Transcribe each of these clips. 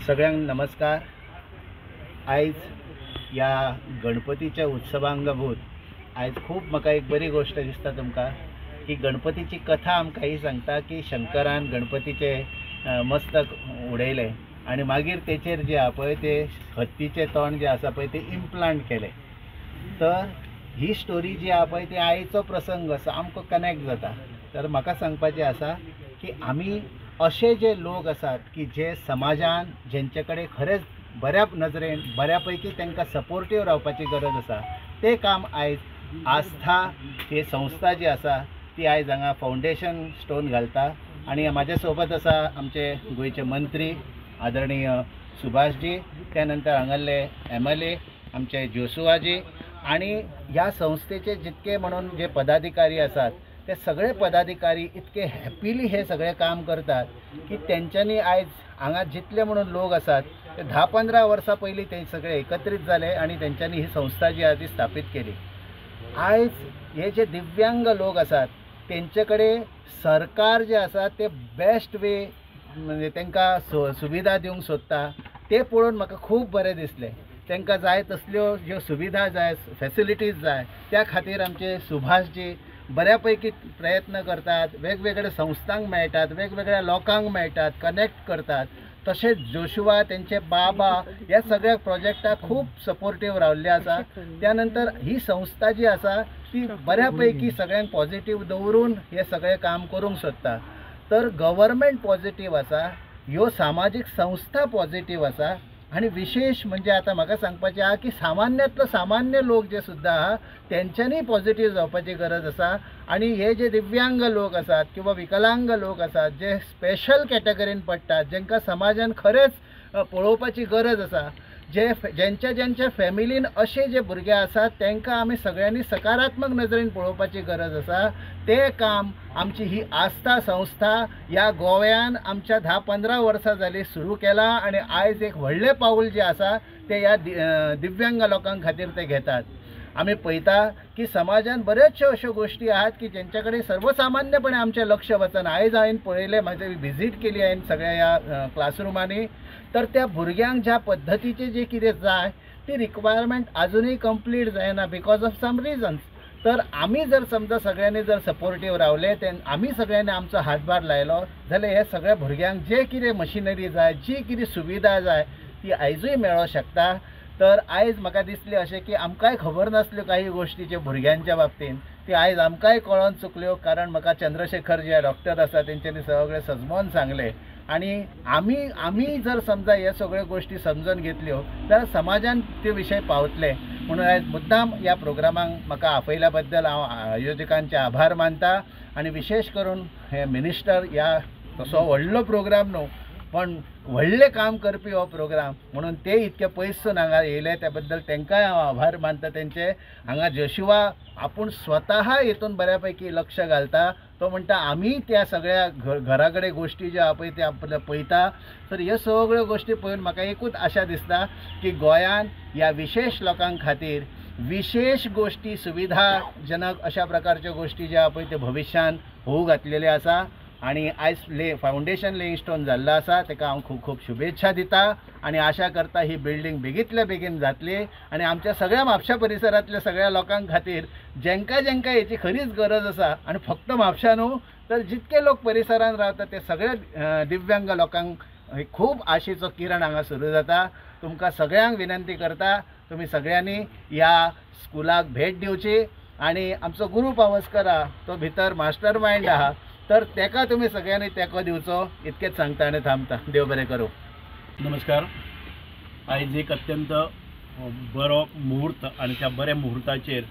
सगळ्यांक नमस्कार. आयज ह्या गणपतीच्या उत्सवांगभूत आयज खूब म्हाका एक बरी गोश्ट दिसता तुमकां की गणपतीची कथा आमकां ही सांगता की शंकरान गणपतीचे मस्तक उडयलें आनी मागीर तेचेर जे आहा पळय ते हत्तीचें तोंड जें आसा पळय तें इम्प्लांट केलें. तर ही स्टोरी जी आहा पळय ती आयचो प्रसंग सामको कनेक्ट जाता. तर म्हाका सांगपाचें आसा की आमी अशे जे लोक आसात की जे समाजान जेंचे कडेन खरेंच बऱ्या नजरेन बऱ्या पैकी तांकां सपोर्टीव रावपाची गरज आसा तें काम आयज आस्था ही संस्था जी आसा ती आयज हांगा फावंडेशन स्टोन घालता. आनी म्हाज्या सोबत आसा आमचे गोंयचे मंत्री आदरणीय सुभाषजी, त्या नंतर हांगासरले MLA आमचे जोशुआजी आनी ह्या संस्थेचे जितके म्हणून जे पदाधिकारी आसात ते सगळे पदाधिकारी इतके हॅपीली हे सगळे काम करतात की तेंच्यांनी आयज हांगा जितले म्हणून लोक आसात ते 10-15 वर्सां पयलीं ते सगळे एकत्रीत जाले आनी तेंच्यांनी ही संस्था जी आहा ती स्थापीत केली. आयज हे जे दिव्यांग लोक आसात तेंचे कडेन सरकार जे आसा ते बेस्ट वे म्हणजे तांकां सुविधा दिवंक सोदता ते पळोवन म्हाका खूब बरें दिसलें. तांकां जाय तसल्यो ज्यो सुविधा जाय, फेसिलिटीज जाय त्या खातीर आमचे सुभाषजी बऱ्या पैकी प्रयत्न करतात, वेगवेगळ्या संस्थांक मेळटात, वेगवेगळ्या लोकांक मेळटात, कनेक्ट करतात. तशेंच जोशुआ तेंचे बाबा ह्या सगळ्या प्रोजेक्टाक खूब सपोर्टीव रावल्ले आसा. त्या नंतर ही संस्था जी आसा ती बऱ्या पैकी सगळ्यांक पॉझिटीव दवरून हे सगळें काम करूंक सोदता. तर गव्हर्मेंट पॉझिटीव आसा, ह्यो सामाजीक संस्था पॉझिटीव आसा आनी विशेश म्हणजे आतां म्हाका सांगपाचें आहा की सामान्यांतलो सामान्य लोक जे सुद्दां आहा तेंच्यांनी पॉझिटीव जावपाची गरज आसा. आनी हे जे दिव्यांग लोक आसात किंवा विकलांग लोक आसात जे स्पेशल कॅटेगरीन पडटात, जेंकां समाजान खरेंच पळोवपाची गरज आसा, जे जेंच्या जेंच्या फॅमिलीन अशे जे भुरगे आसात तांकां आमी सगळ्यांनी सकारात्मक नजरेन पळोवपाची गरज आसा. तें काम आमची ही आस्था संस्था ह्या गोव्यान आमच्या 10-15 वर्सां जालीं सुरू केलां आनी आयज एक व्हडलें पावूल जें आसा तें ह्या दिव्यांग लोकां खातीर ते घेतात. आमी पळयता की समाजान बऱ्योचश्यो अश्यो गोश्टी आहात की जेंच्या कडेन सर्वसामान्यपणे आमचें लक्ष वचना. आयज हांवें पळयलें, म्हाजें विजीट केली हांवें सगळ्या ह्या क्लासरुमांनी, तर त्या भुरग्यांक ज्या पद्दतीचें जें कितें जाय ती रिक्वायरमेंट आजुनूय कंप्लीट जायना because of some reasons. तर आमी जर समजा सगळ्यांनी जर सपोर्टीव रावले, ते आमी सगळ्यांनी आमचो हातभार लायलो जाल्यार हे सगळ्या भुरग्यांक जे कितें मशिनरी जाय, जी कितें सुविधा जाय ती आयजूय मेळोंक शकता. तर आयज म्हाका दिसलें अशें की आमकांय खबर नासल्यो काही गोश्टीच्यो भुरग्यांच्या बाबतीन, ती आयज आमकांय कळोन चुकल्यो. कारण म्हाका चंद्रशेखर जे डॉक्टर आसा तेंच्यांनी सगळें सजमोन सांगलें आनी आमी आमी जर समजा ह्यो सगळ्यो गोश्टी समजून घेतल्यो जाल्यार समाजान ते विशय पावतले. म्हणून आयज मुद्दाम ह्या प्रोग्रामाक म्हाका आपयल्या बद्दल हांव आयोजकांचे आभार मानता आनी विशेश करून हे मिनिस्टर ह्या तसो व्हडलो प्रोग्राम न्हू पण व्हडलें काम करपी हो प्रोग्राम म्हणून ते इतके पयसून हांगा येयले त्या बद्दल तांकांय हांव आभार मानता तेंचे. हांगा जोशुआ आपूण स्वतः हितून बऱ्या पैकी लक्ष घालता, तो म्हणटा आमी त्या सगळ्या घरा कडेन गोश्टी ज्यो आहा पळय ते आपल्या पळयता. तर ह्यो सगळ्यो गोश्टी पळोवन म्हाका एकूच आशा दिसता की गोंयान ह्या विशेश लोकां खातीर विशेश गोश्टी सुविधाजनक अशा प्रकारच्यो गोश्टी ज्यो आहा पळय त्यो भविश्यान होऊ घातलेल्यो आसा. आनी आयज फावंडेशन लेईंग स्टोन जाल्लो आसा ताका हांव खूब खूब शुभेच्छा दिता आनी आशा करता ही बिल्डींग बेगींतल्या बेगीन जातली आनी आमच्या सगळ्या म्हापशा परिसरांतल्या सगळ्या लोकां खातीर जेंकां जेंकां हेची खरीच गरज आसा आनी फक्त म्हापशा न्हू तर जितके लोक परिसरांत रावता ते सगळ्या दिव्यांग लोकांक खूब आशेचो किरण हांगा सुरू जाता. तुमकां सगळ्यांक विनंती करता तुमी सगळ्यांनी ह्या स्कुलाक भेट दिवची आनी आमचो गुरू पावसकर आहा तो भितर मास्टर मायंड आहा तर तेका तुमी सगळ्यांनी तेंको दिवचो इतकेच सांगता आनी थांबता. देव बरें करूं. नमस्कार. आयज एक अत्यंत बरो मुहूर्त आनी त्या बऱ्या मुहूर्ताचेर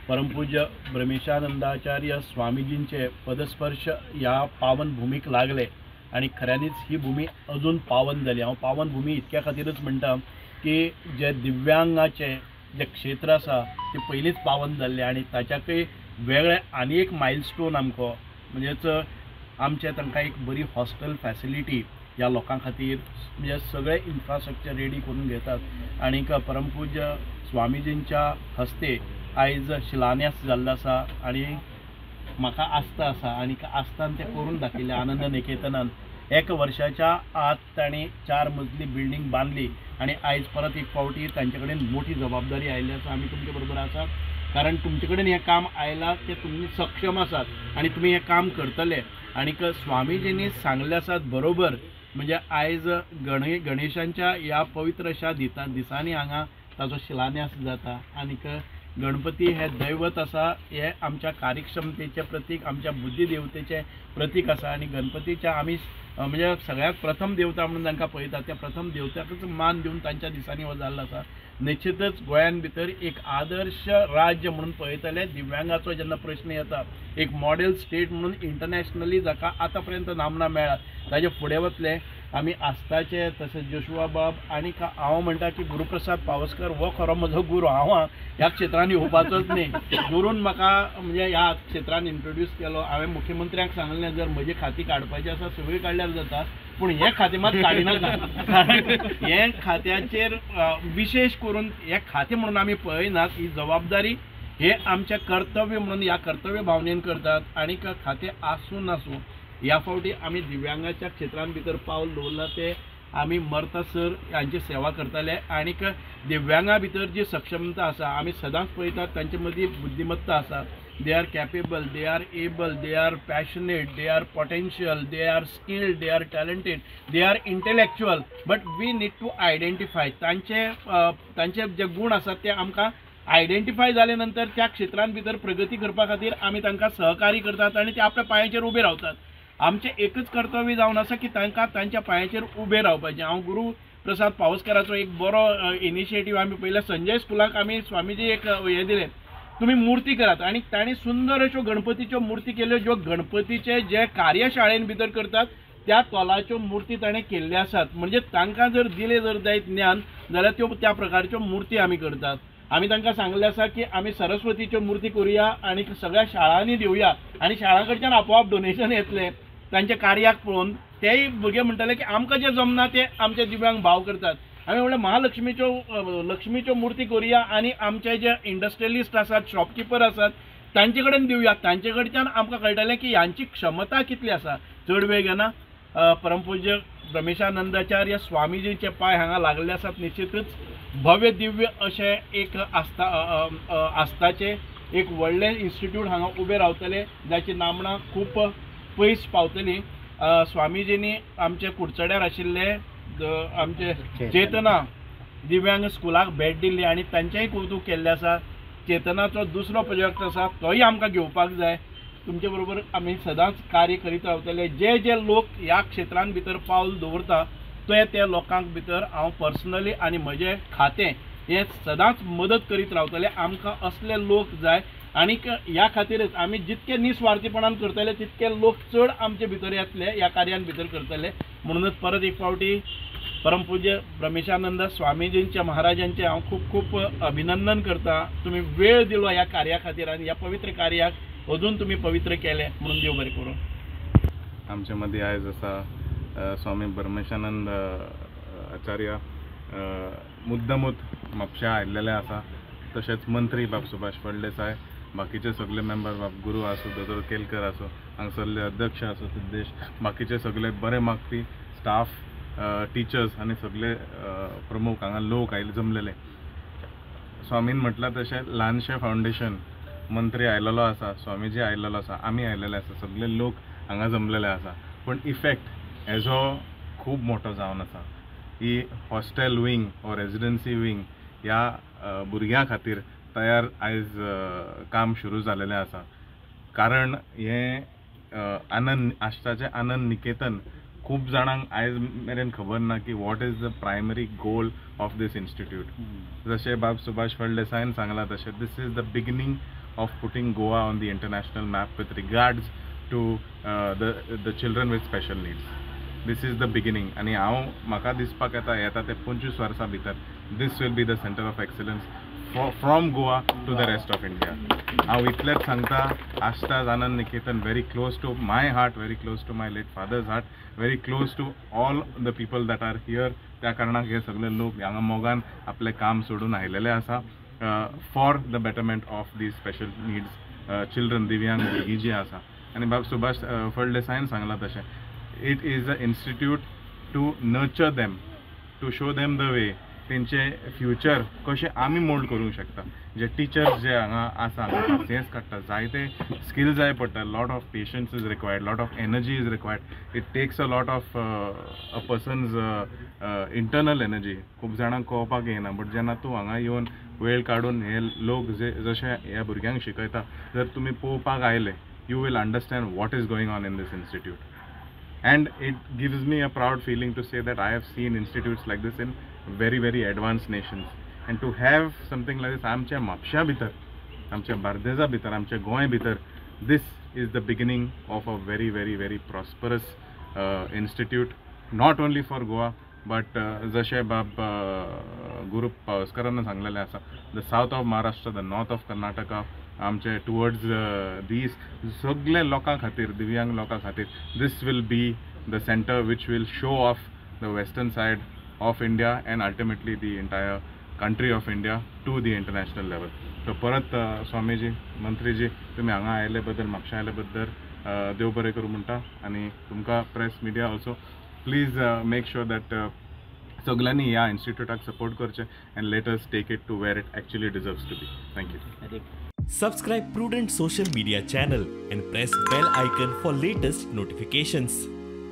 परमपूज्य ब्रह्मेशानंदाचार्य स्वामीजींचे पदस्पर्श ह्या पावन भुमीक लागले आनी खऱ्यांनीच ही भूमी अजून पावन जाली. हांव पावन भूमी इतक्या खातीरच म्हणटा की जे दिव्यांगाचें जें क्षेत्र आसा तें पयलींच पावन जाल्लें आनी ताच्याकय वेगळें आनी एक मायलस्टोन आमकां म्हणजेच आमचें तांकां एक बरी हॉस्टेल फॅसिलिटी ह्या लोकां खातीर म्हणजे सगळें इन्फ्रास्ट्रक्चर रेडी करून घेतात आनीक परमपूज्य स्वामीजींच्या हस्ते आयज शिलान्यास जाल्लो आसा आनी म्हाका आस्था आसा आनी आस्थान तें करून दाखयलें आनंद निकेतनान एका वर्साच्या आत तांणी 4 मजली बिल्डींग बांदली आनी आयज परत एक फावटी तांचे कडेन मोठी जबाबदारी आयिल्ली आसा. आमी तुमचे बरोबर आसात, कारण तुमचे कडेन हें काम आयलां तें तुमी सक्षम आसात आनी तुमी हें काम करतले. आनीक स्वामीजींनी सांगलें आसात बरोबर, म्हणजे आयज गणेशांच्या ह्या पवित्र अशा दिसांनी हांगा ताचो शिलान्यास जाता. आनीक गणपती हे दैवत आसा, हे आमच्या कार्यक्षमतेचें प्रतीक, आमच्या बुद्धिदेवतेचें प्रतीक आसा. आनी गणपतीच्या आमी म्हणजे सगळ्यांत प्रथम देवता म्हणून तांकां पळयतात, त्या प्रथम देवताकच मान दिवन तांच्या दिसांनी हो जाल्लो आसा. निश्चितच गोंयान भितर एक आदर्श राज्य म्हणून पळयतले दिव्यांगाचो जेन्ना प्रश्न येता, एक मॉडेल स्टेट म्हणून इंटरनॅशनली जाका आतां पर्यंत नामना मेळ्ळा ताजे फुडें वतले आमी आस्ताचे. तशेंच जोशुआ बाब आनी हांव म्हणटा की गुरुप्रसाद पावसकर हो खरो म्हजो गुरू. हांव ह्या क्षेत्रान येवपाचोच न्ही, गुरून म्हाका म्हणजे ह्या क्षेत्रान इंट्रोड्यूस केलो. हांवें मुख्यमंत्र्यांक सांगलें जर म्हजी खाती काडपाची आसा सगळीं काडल्यार जाता, पूण हें खातें मात काडिनाका, कारण हें खात्याचेर विशेश करून हें खातें म्हणून आमी पळयनात, ही जबाबदारी हे आमचें कर्तव्य म्हणून ह्या कर्तव्य भावनेन करतात. आनी खातें आसूं नासूं ह्या फावटी आमी दिव्यांगाच्या क्षेत्रान भितर पावल दवरलां ते आमी मरता सर हांची सेवा करतले. आनीक दिव्यांगा भितर जी सक्षमता आसा आमी सदांच पळयतात, तांचे मदीं बुद्धिमत्ता आसा, they are capable, they are able, they are passionate, they are potential, they are skilled, they are talented, they are intellectual, but we need to identify तांचे तांचे जे गुण आसात ते आमकां आयडेंटिफाय जाले नंतर त्या क्षेत्रान भितर प्रगती करपा खातीर आमी तांकां सहकार्य करतात आनी ते आपल्या पांयाचेर उबे रावतात. आमचें एकच कर्तव्य जावन आसा की तांकां तांच्या पांयाचेर उबे रावपाचें. हांव गुरू प्रसाद पावसकाराचो एक बरो इनिशिएटीव आमी पयल्या संजय स्कुलाक आमी स्वामीजी एक हें दिलें, तुमी मुर्ती करात, आनी तांणी सुंदर अश्यो गणपतीच्यो मुर्ती केल्यो, ज्यो गणपतीचे जे कार्यशाळेन भितर करतात त्या तोलाच्यो मुर्ती ताणें केल्ल्यो आसात. म्हणजे तांकां जर दिलें जर जायत ज्ञान जाल्यार त्यो त्या प्रकारच्यो मुर्ती आमी करतात. आमी तांकां सांगलें आसा की आमी सरस्वतीच्यो मुर्ती करुया आनी सगळ्या शाळांनी दिवया आनी शाळां कडच्यान आपोआप डोनेशन येतलें. तांच्या कार्याक पळोवन तेय भुरगे म्हणटाले की आमकां जें जमना तें आमचे दिव्यांग भाव करतात. आमी म्हणलें महालक्ष्मीच्यो लक्ष्मीच्यो मुर्ती करुया आनी आमचे जे इंडस्ट्रियलिस्ट आसात, शॉपकिपर आसात तांचे कडेन दिवया, तांचे कडच्यान आमकां कळटलें की ह्यांची क्षमता कितली आसा. चड वेळ घेना, परमपूज्य रमेशानंदाचार्य स्वामीजींचे पांय हांगा लागले आसात. निश्चितच भव्य दिव्य अशें एक आस्ताचें एक व्हडलें इन्स्टिट्यूट हांगा उबें रावतलें, जाची नामना खूब पयस पावतली. स्वामीजींनी आमचे कुडचड्यार आशिल्ले आमचे चेतना दिव्यांग स्कुलाक भेट दिल्ली आनी तांचेंय कौतूक केल्लें आसा. चेतनाचो दुसरो प्रोजेक्ट आसा तोय आमकां घेवपाक जाय. तुमचे बरोबर आमी सदांच कार्य करीत रावतले. जे जे लोक ह्या क्षेत्रान भितर पावल दवरता ते त्या लोकांक भितर हांव पर्सनली आनी म्हजें खातें हें सदांच मदत करीत रावतले. आमकां असले लोक जाय आनीक ह्या खातीरच आमी जितके निस्वार्थीपणान करतले तितके लोक चड आमचे भितर येतले, ह्या कार्यान भितर करतले. म्हणूनच परत एक फावटी परमपूज्य रमेशानंद स्वामीजींच्या महाराजांचें हांव खूब खूब अभिनंदन करता. तुमी वेळ दिलो ह्या कार्या खातीर आनी ह्या पवित्र कार्याक अजून तुमी पवित्र केलें म्हणून देव बरें करूं. आमचे मदीं आयज आसा स्वामी ब्रह्मेशानंद आचार्य मुद्दमूत म्हापश्या आयिल्लेले आसा, तशेंच मंत्री बाब सुभाष फळदेसाय, बाकीचे सगळे मेंबर बाब गुरू आसूं, दोतोर केलकर आसूं, हांगसरले अध्यक्ष आसूं सिद्धेश, बाकीचे सगळे बरे मागपी स्टाफ, टिचर्स आनी सगळे प्रमुख हांगा लोक आयले जमलेले. स्वामीन म्हटलां तशें ल्हानशें फावंडेशन, मंत्री आयलेलो आसा, स्वामीजी आयलेलो आसा, आमी आयलेले आसा, सगळे लोक हांगा जमलेले आसा, पूण इफेक्ट हेजो खूब मोठो जावन आसा. ही हॉस्टेल विंग और रेजिडन्सी विंग ह्या भुरग्यां खातीर तयार आयज काम सुरू जालेलें आसा. कारण हें आनंद आश्ताचें आनंद निकेतन खूब जाणांक आयज मेरेन खबर ना की what is the primary goal of this institute. जशें बाब सुभाष फळदेसायन सांगलां तशें this is the beginning of putting Goa on the international map with regards to the children with special needs. This is the beginning. आनी हांव म्हाका दिसपाक येता येता ते 25 वर्सां भितर this will be the centre of excellence from Goa to the rest of India. हांव इतलेंच सांगता, Aastha's Anand Niketan very close to my heart, very close to my late father's heart, very close to all the people that are here. त्या कारणाक हे सगळे लोक हांगा मोगान आपलें काम सोडून आयिल्ले आसा for the betterment of the special needs children, दिव्यांग भुरगीं जीं आसा. आनी बाब सुभाष फळदेसायन सांगलां तशें It is a institute to nurture them, to show them the way, तेंचे फ्युचर कशें आमी मोल्ड करूंक शकता. जे टिचर्स जे हांगा आसा, हांगा पासियेंस काडटा, जायते स्किल जाय पडटा, lot of patience is required, lot of energy is required, it takes a lot of a person's internal energy. खूब जाणांक कळपाक येना, बट जेन्ना तूं हांगा येवन वेळ काडून हे लोक जे जशे ह्या भुरग्यांक शिकयता, जर तुमी पळोवपाक आयले, you will understand what is going on in this institute. And it gives me a proud feeling to say that I have seen institutes like this in very very advanced nations, and to have something like this आमच्या म्हापशा भितर, आमच्या बार्देजा भितर, आमच्या गोंय भितर, this is the beginning of a very very very prosperous institute, not only for Goa but जशें बाब गुरू पावसकरान सांगलेलें आसा, the south of Maharashtra, the north of Karnataka, आमचे टुवर्ड्स दीस सगळे लोकां खातीर, दिव्यांग लोकां खातीर, this will be the centre which will show off the western side of India and ultimately the entire country of India to the international level. So परत स्वामीजी, मंत्रीजी, तुमी हांगा आयिल्ले बद्दल, म्हापशा आयिल्ले बद्दल देव बरें करूं म्हणटा. आनी तुमकां press media also please make sure that सगळ्यांनी ह्या इन्स्टिट्यूटाक सपोर्ट करचें and let us take it to where it actually deserves to be. Thank you. Subscribe Prudent Social Media channel and press bell icon for latest notifications.